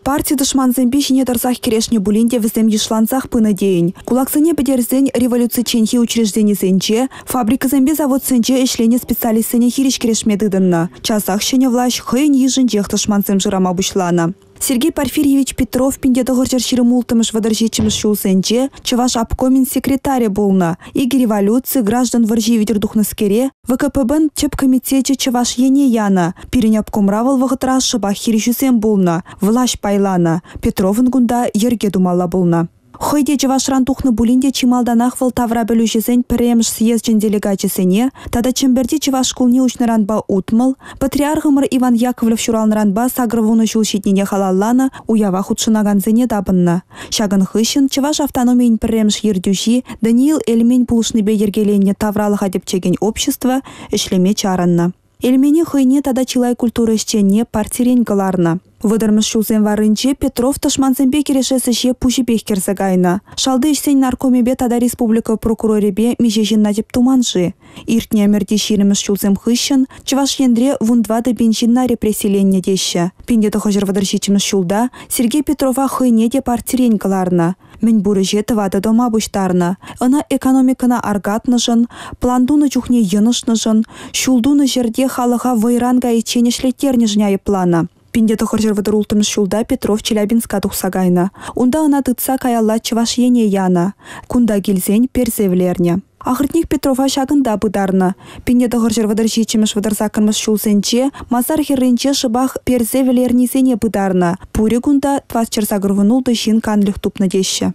Парти тӑшмансемпе ҫине тӑрсах кӗрешнӗ пулин те вӗсем йышлансах пынӑ тейӗн. Кулаксене пӗтерсен революцичченхи учрежденисенче, фабрикӑсемпе заводсенче ӗҫленӗ специалистсене хирӗҫ кӗрешме тытӑннӑ. Часах ҫӗнӗ влаҫ хӑйӗн йышӗнчех тӑшмансем шырама пуҫланӑ. Сергей Порфирьевич Петров 1926-37 ҫулсенче Чӑваш обкомӗн секретарӗ пулнӑ. Икӗ революци, граждан вӑрҫи витӗр тухнӑскере ВКПБ-н Тӗп комитечӗ Чӑваш Ене янӑ. Пирӗн обкомра вӑл вӑхӑтра шӑпах хирӗҫӳсем пулнӑ, влаҫ пайланӑ. Петровӑн кунта йӗрке тумалла пулнӑ. Хӑй те чӑвашран тухнӑ пулин те чи малтанах вӑл таврапӗлӳҫӗсен пӗрремӗш съезчӗн делегачӗсене тата Чӗмпӗрти чӑваш шкулне уҫнӑранпа 60, патриархӑмӑр Иван Яковлев ҫуралнӑранпа 80 ҫул ҫитнине халалланӑ уява хутшӑнакансене тапӑннӑ. Ҫакӑн хыҫҫӑн Чӑваш автономийӗн пӗрремӗш ертӳҫи Даниил Эльмен пулӑшнипе йӗркеленнӗ тавралӑха тӗпчекен общество ӗҫлеме чарӑннӑ. Эльмене хӑйне тата чылай культура ӗҫченне партирен кӑларнӑ. 30-мӗш ҫулсен варринче Петров тӑшмансемпе кӗрешес ӗҫе пуҫӗпех кӗрсе кайнӑ. Шалти ӗҫсен наркомӗпе тата республика прокурорӗпе миҫе ҫынна тӗп туман-ши? Иртнӗ ӗмӗрти 20-мӗш ҫулсем хыҫҫӑн Чӑваш Енре 14 пин ҫынна репрессиленнӗ теҫҫӗ. 1937 ҫулта Сергей Петрова хӑйне те партирен кӑларнӑ. Мӗн пур ӗҫе тӑватӑ тома пуҫтарнӑ. Ӑна экономикӑна аркатнӑшӑн, план тунӑ чухне йӑнӑшнӑшӑн, ҫул тунӑ ҫӗрте халӑха вӑйран кайиччен ӗҫлеттернӗшӗн айӑпланӑ. 1936 ҫулта Петров Челябинска тухса кайнӑ. Унта ӑна тытса каялла Чӑваш Ене янӑ. Кунта килсен персе вӗлернӗ. Ахӑртнех Петрова ҫакӑнта пытарнӑ. 1937-38 ҫулсенче масар хӗрринче шӑпах персе вӗлернисене пытарнӑ. Пурӗ кунта 486 ҫын канлӗх тупнӑ теҫҫӗ.